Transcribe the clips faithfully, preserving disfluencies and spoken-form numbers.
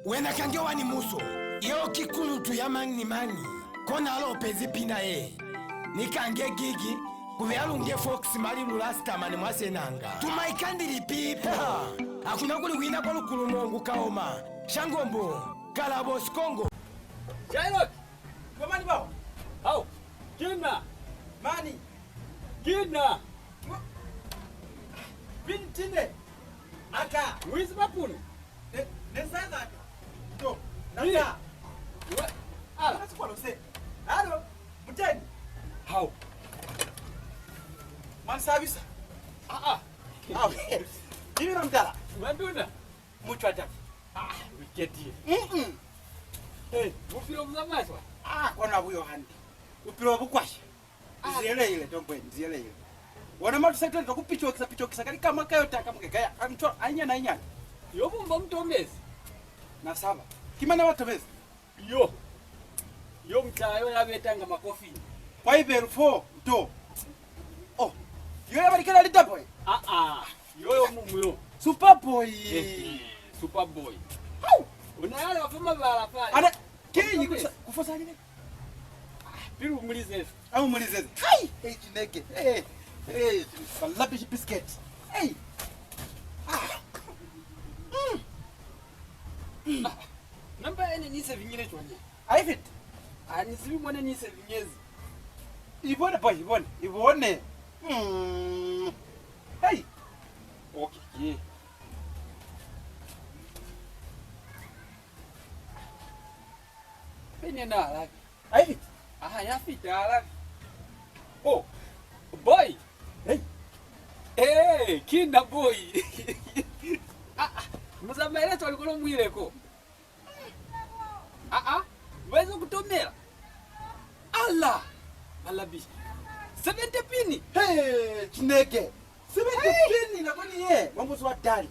Wena kange wa ni muso, yeo ki kunutu ya mañi ni mañi, kona a lopezi pina ye. Ni kange Gigi, ku beya Lunge Fox mali lu Rastamani mwa Senanga. Tuma ikandili pipo. Ha ku na kuli ku ina kwa lukulumongu kaoma, shangombo, kalabo, sikongo. Shylock! Bo mani bao? Hao, ki na. Mani? Ki na. Mo-, Pintine. Aka. Wizi mapunu. Ne, ne sa na. To. Naka. Wa, ala. Ana sikwalo se. Halo. Muteni. Hao. Mani sabisa. Ah, ah. Hao. Kimi na mdala. Manduna. Mucwa tatu. Ah, u iketile. Mm-mm. Eh, bupilo bu zamaya cwañi? Ah, kona buyo hande. Bupilo bu kwasha. Ah. Nziyelehile, tombwe, nziyelehile. Wona matusetu to ku picokisa, picokisa, kali kamwa kayo taka muke kaya, a ntwa, a inyana, a inyana. Yo bumba mutomezi. Na saba. Ki mane wa tomezi? Yo. Yo mutala yo ya betanga makofini. Kwa ibelu fo, to. Oh. Yo ya balikela litapo, eh? Ah, ah. Yo, yo mumu yo. Superboy. Eh, eh, Superboy. Hau! Una yale wa fa mabala pale. Ana, ke yi kusa, kufosa lile? Ah, pilu mulizeze. Au mulizeze. Hai! Hey, Chineke. Hey, hey, rubbish biscuit. Hey! Ah! Mm. Mm. Ah, namba ene ni se vinyile cwañi? Ai fiti. Ah, ni zibi mone ni se vinyezi. Ibone, boy, ibone, ibone. Mm. Hey! Okay, yeah. Pene na alabi. Ai fiti. Aha, ya fita alabi. Oh, boy. Hey. Eh, ki na boy. Ah, ah, mu zamaele cwañi kono mu ile ko? Ah, ah, mu eza ku tomela. Ala, malabi. Seventy pin. Hey, Chineke. Seventy pin na koni ye, wa muzi wa dali.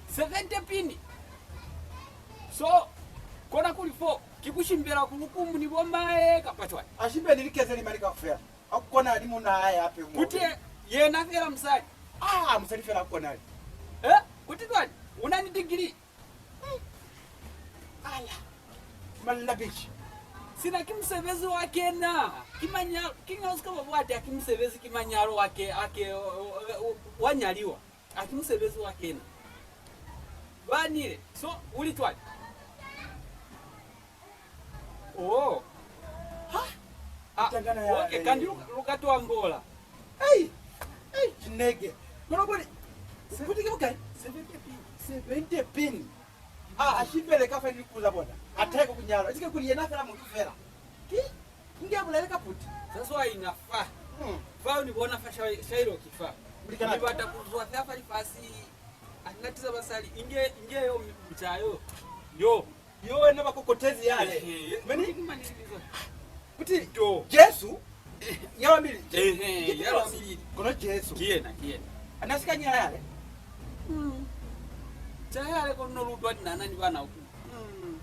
Seventy pin. So, kona kuli fo, ki ku shimbela ku lukumu ni bo mahe kapa cwañi? A shimbe ni likezi ni mali kaufela. A ku kona ni munna hae hape mo. Kuti yena fela musali. Ah, musali fela a ku kona. Eh, kuti cwañi? U na ni degree. Ala, malabishi. Sina ki musebezi wa kena. Ki manyalo, ki nga usika bwa bwati, ki musebezi, ki manyalo wa ke, a ke, o, o, o, wa nyaliwa. A ki musebezi wa kena. Banile. So, uli cwañi? Oh. Ha? Ah, okay, kanti lu, lu ka tu ambola. Hey! Hey, Chineke. Kono kuli, kuti ki bukai? Seventy pin. Seventy pin. Ah, a shipele ka fa ni kuza bona. A tahe ku nyalwa. Isi ke kuli yena fela mutu fela. Ki? Nge bulele ka puti. That's why na fa. Mm. Fa ni bona fa Shy-, Shylock fa. Ni bata ku zwa fa, fa lifasi. A ni na tiza basali. Inge, inge yo mutayo. Yo. Yo wena ba kokotezi yale. Ehe, meni? Kuti Jesu ya wa mili. Ehe, ya wa mili. Kono Jesu. Ki yena, ki yena. A na si ka nyala yale. Mm. Cha yale kono lutwa ni nana ni bana ku. Mm.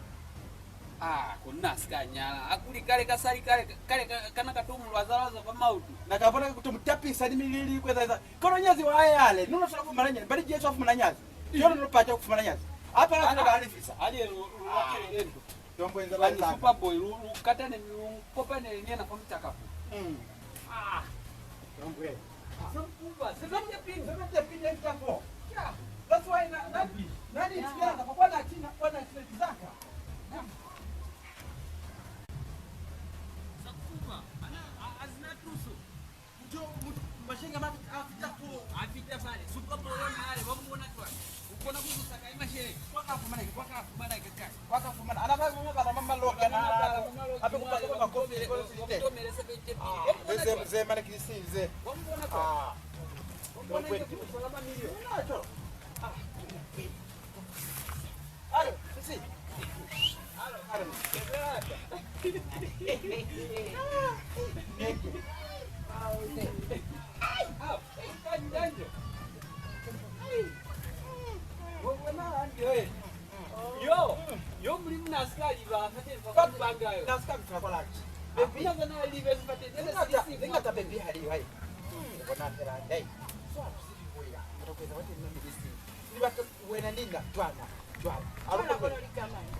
Ah, kono na si ka nyala. A kuli kale kasali kale, kale ka, kana ka to mu lwaza lwaza kwa mautu. Na ka bona ka ku to mu tapisa ni milili ku eza eza. Kono nyazi wa yale, nuno sala fumana nyazi, bali Jesu a fumana nyazi. Yo nuno pata ku fumana nyazi. Apa la fumana halifisa. Ali lu, lu, lu, tombo enza ba. Superboy, lu, lu katane, lu kopane ni yena kwa mutakapo. Mm. Ah. Tombo. Sampuba, seventy pin, seventy pin ya mutakapo. Yeah. That's why na, na, na ni tiana, kwa na tina, kwa na tina tizaka. Sampuba, ana, a, azina tuso. Mutu, mutu, mashenga ma fita, a fita fo. A fita pale. Superboy ona ale, wa mu bona cwañi? U kona ku zusa kai masheleñi? Kwa ka fumana, kwa ka fumana kai? Kwa ka fumana. Ana ba, ba, ba, ba, maloka na. Ape ku paka ba kofi, kofi. Ze, ze, mane ki si, ze. Wa mu bona cwañi? Ah. Wa mu bona cwañi? Ku sola mamilioni. Na, to. Ah. Alo, sisi. Alo, alo. Yo, yo, Mulimu na si ka liba, fa teni fa kwa banga yo. Na si ka fita kwa lati. Baby. Hakuna zana libe zifa teni. Zingata, zingata baby hali, hai. Hmm, bona fela, ndai. So, ha ku si kuya. Mutokeza wa teni na medicine. Ni bata Wena ni na twana, twana. Twana kono li kamai?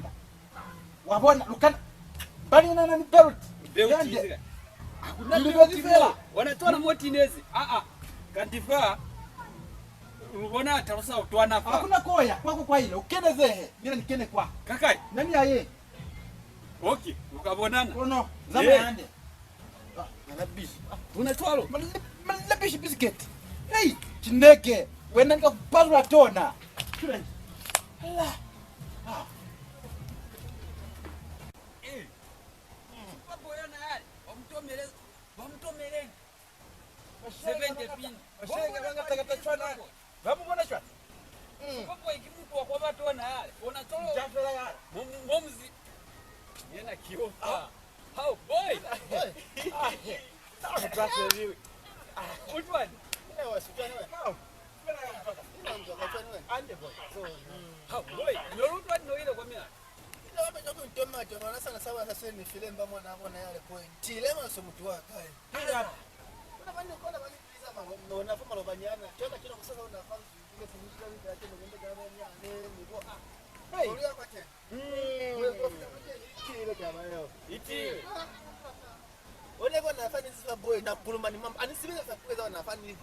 lukanda. Wa bona, lukanda. Bali na, na ni belt. Belt yande. Hakuna belt fela. Wana twana mo tinezi. Ah, ah. Kanti fa, lu bona talusa utwana fa. Hakuna koya, kwako kwa ile, ukene zehe, mina nikene kwa. Kakai? Nani aye? Okay, lu ka bonana. Kono, zama yande. Ah, malabishi. Ah, una cwalo? Mal-, malabishi biscuit. Hey, chineke, wena nika kupazula tona. Ala. Ah. Eh. Superboy yona yale, wa mutomele, wa mutomele. Seventy pin. Mashenge banga takata cwana. Ba mu bona cwana. Superboy ki mutu wa kwa batona yale. Bona tolo. Jafela yale. Mo, mo muzi. Yena kiyo. Ah. How boy. Ah. Utwani? Ewa, sitwani we. Ina mtoka cwana we. Ande boy. How boy. No utwani no ile kwa mina. Ina wapeta kuntoma toma na sana sawa sasa ni filemba mwana bona yale boy. Tile maso mutu wa kai. Kona bani, kona bani piliza malo, nona fo malobanyana. Cwale kina kusasa una fa nzwile funyika lika ke no kwenda ka bani ane ni bo a. Hey. Oluya kwa tena. Mm. Mwe ko fika kwa tena itile taba yeo. Itile. One bona fa ni sifa boy na kuluma ni mama. Ani sibele sa kuweza ona fa ni.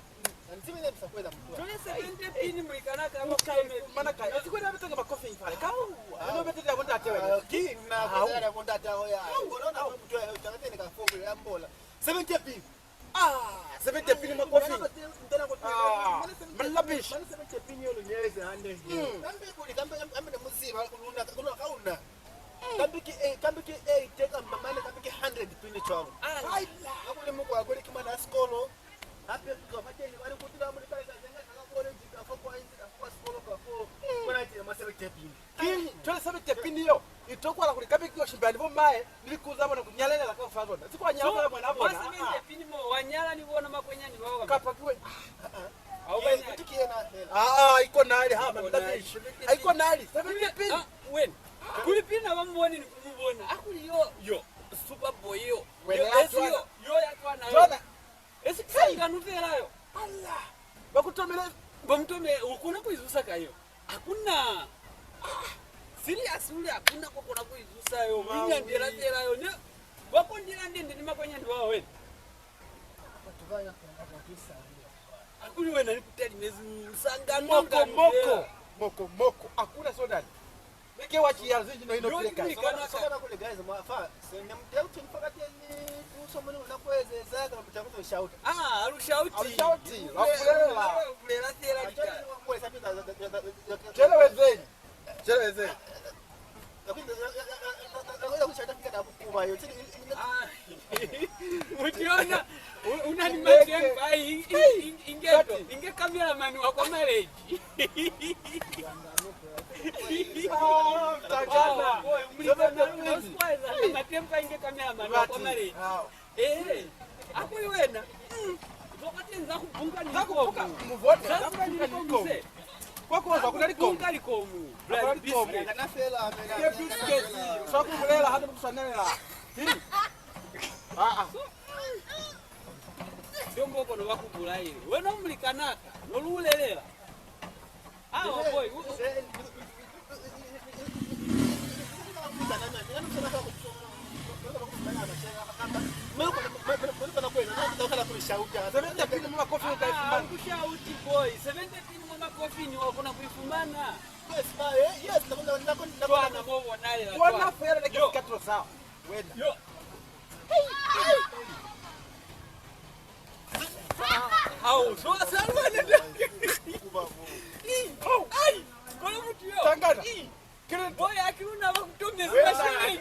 Ani sibele sa kuweza mtu. Tole seventy pin mulikana ka ba kame. Mana ka. Esi kwenda betanga ba coffee pale. Kau. Ano betete ya bonda tewe. Kina kwa ya bonda taho ya. Kona na mtu ya utanga tena ka fo ya mbola. Seventy pin. Ah, seventy pin makofi. Ah, malabishi. Mane seventy pin yo lunyeleze hande. Mm. Kambe kuli, kambe, kambe ne muziba kuluna, kuluna kauna. Kambe ki, eh, kambe ki eighty kamba mane kambe ki hundred pin cwalo. Ai. Akuli mukwa kuli ki mwana sikolo. Hape kuzo pateni bali kutila muli kale kazenga kala college ka fo kwa inzi ka fo kwa sikolo ka fo. Kona ite ma seventy pin. Ki, cwale seventy pin yo, i tokwala kuli kabe ki yo shimbela ni bo mahe, ni likuhu za bona ku nyalelela kaufela zona. Si kwa nyala fela mwana bona. Seventy pin mo, wa nyala ni bona makwenyani bao kapa. Kapa ki we. Au ba nyala. Ah, ah, iko nali, ha, man, that is. Iko nali, seventy pin. Ah, wena. Kuli pina ba mboni ni kumubona. Akuli yo, yo, Superboy yo. Wena yo, ya esi twana. Yo, yo ya twana yo. Twana. Esi sangano fela yo. Allah. Ba ku tomele. Ba mu tomele, u kona ku izusa ka yo. Hakuna. Ah, serious ule hakuna ko kona ku izusa yo. Mu inyandela fela yo. Ne, ba kondela ndende ni makwanyani bao wena. Batu ba ya kona kwa kisa. Hakuli wena ni ku talimezi sangano. Moko, moko. Moko, moko. Hakuna sodani. Nike wa ciya zinji no ino. Yo, pile kai. Sona, sona kule guys, mwa fa, se ne muteu tin fakateni, tu so muni una kweze za ka muteu to shout. Ah, alu shout. Alu shout, la kulela. Kulela tela lika. Tele wezeni. Tele wezeni. Lakini, lakini, lakini, lakini, kushata kika na kukuba yo. Ah. Mutiona, u-, una ni matempa, i-, i-, i-, inge to, inge cameraman wa kwa maleji. Ah, mtangana. Wow, boy, mulikana, seventy pin. Una squares, una matempa inge cameraman wa kwa maleji. Ah. Eh, akuli wena. Mm. Zokotenza kubunga ni kubunga, muvone, za kubunga ni likomu. Kwa kuwa kuna likomu. Kubunga likomu. Kuna likomu. Kana fela, amena. Ke biscuit. Swa kubulela hande kusanela. Hmm. Ah, ah. Ndio mboko no bakubulaile. Wena umulikanaka, no lulelela. Ah, boy. Seventy pin mwa coffin uta ifumana. Ah, kushauti boy. Seventy pin mwa coffin wa kona kuifumana. Yes, ma, eh, yes, na, na, na, na, na, Twana mo bona ya. Bona fela na ke sikatulo sa wena. Yo. Au, so sa lwana. Ai, kono mutu yo. Tangana. Boy, akiluna bakutomezi masheleñi.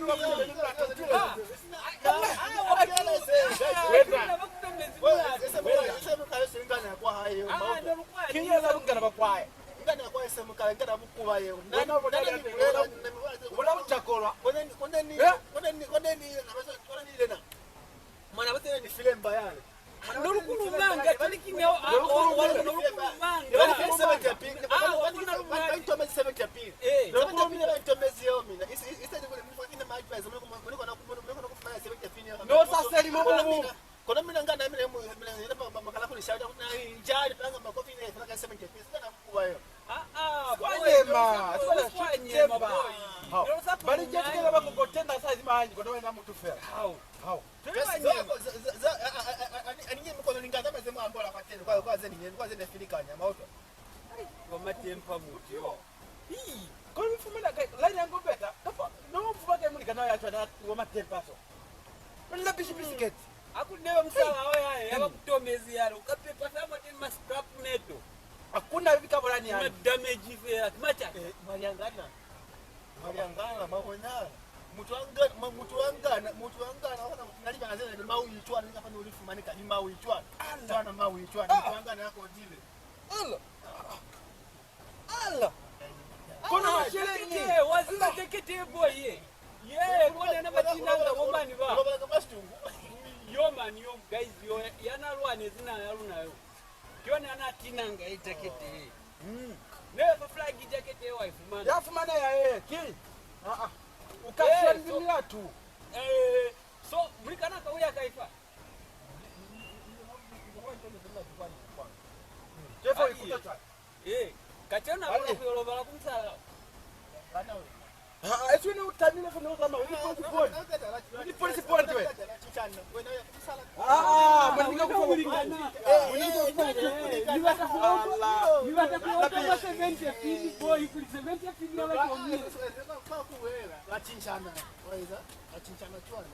Kinyela lungana ba kwae. Wena bona ucakolwa. Mwana batena ni file mba yale. Nolukulumanga, tali kiñao, nolukulumanga. Nolukulumanga. Nolukulumanga. Nolukulumanga. No sa seli mo mo. Kono mina nga na mina mu, mina ni pa makala kuli shauta kuti na njali panga makofi ne fana ka seventy piece kana kuwa yo. Ah, ah, kwa nyema, kwa nyema, boy. Bali jeti kela ba ko tenda sa zima hanji kono wena mutu fela. Hao. Hao. Ani ngi mkono ninga zama zema ambola kwa tena kwa, kwa zeni, kwa zeni filikanya mauto. Wa matempa mutu yo. Ii, kono mi fumana kai line yangu beta, kapa no fuma kai mulikana ya cwana wa matempa so. Mna bishi bisiketi. Aku nebe musala wa ya ya ba kutomezi yalo, ka pepa sa mo teni ma scrap metal. Hakuna vipi ka bolani ya. Ma damage fela, kimacha. Eh, mwaliangana. Mwaliangana, mabona. Mutu anga, mutu angana, mutu angana, wana kuti nali bana zena ni mawi cwana, ni kapa ni ulifumani ka ni mawi cwana. Cwana mawi cwana, mutu angana yako dile. Ala. Ala. Kono masheleñi. Waziba jakete boy ye. Ye, kona na batinanga bomani ba. Yo man, yo guys, yo yana lwane zina ya luna yo. Kiona na tinanga e jakete ye. Mm. Ne fa flag jakete wa ifumana. Ya fumana ya ye, ki. Ah ah. Ukashwa ndimi yatu. Eh, so mulikana ka uya kaifa. Tefo ikuta cwana. Eh, kacenu na kona ku yo lobala ku musala. Ah, esi wena u tamile fo ne u zamaya, u ni police bond. U ni police bond we. Ah, mweninga ku fa. Ni bata ku, ni bata ku oka seventy pin boy, kuli seventy pin ya ba tomile. Ba cinchana. Wa iza, ba cinchana cwana.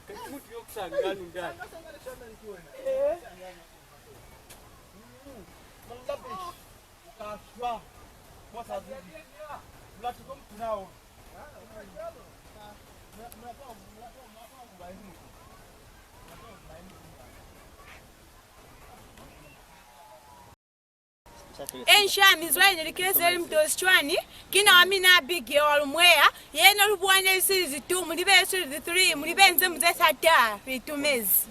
Kati mutu yo kusangana ndani. Eh. Ensha mizwale ni likezeli mutozi cwani, ki na wa mina Abigail wa Lumweya, yena lu buwa ne li series two, mu libe series three, mu libe nze muze sata, lu itumezi.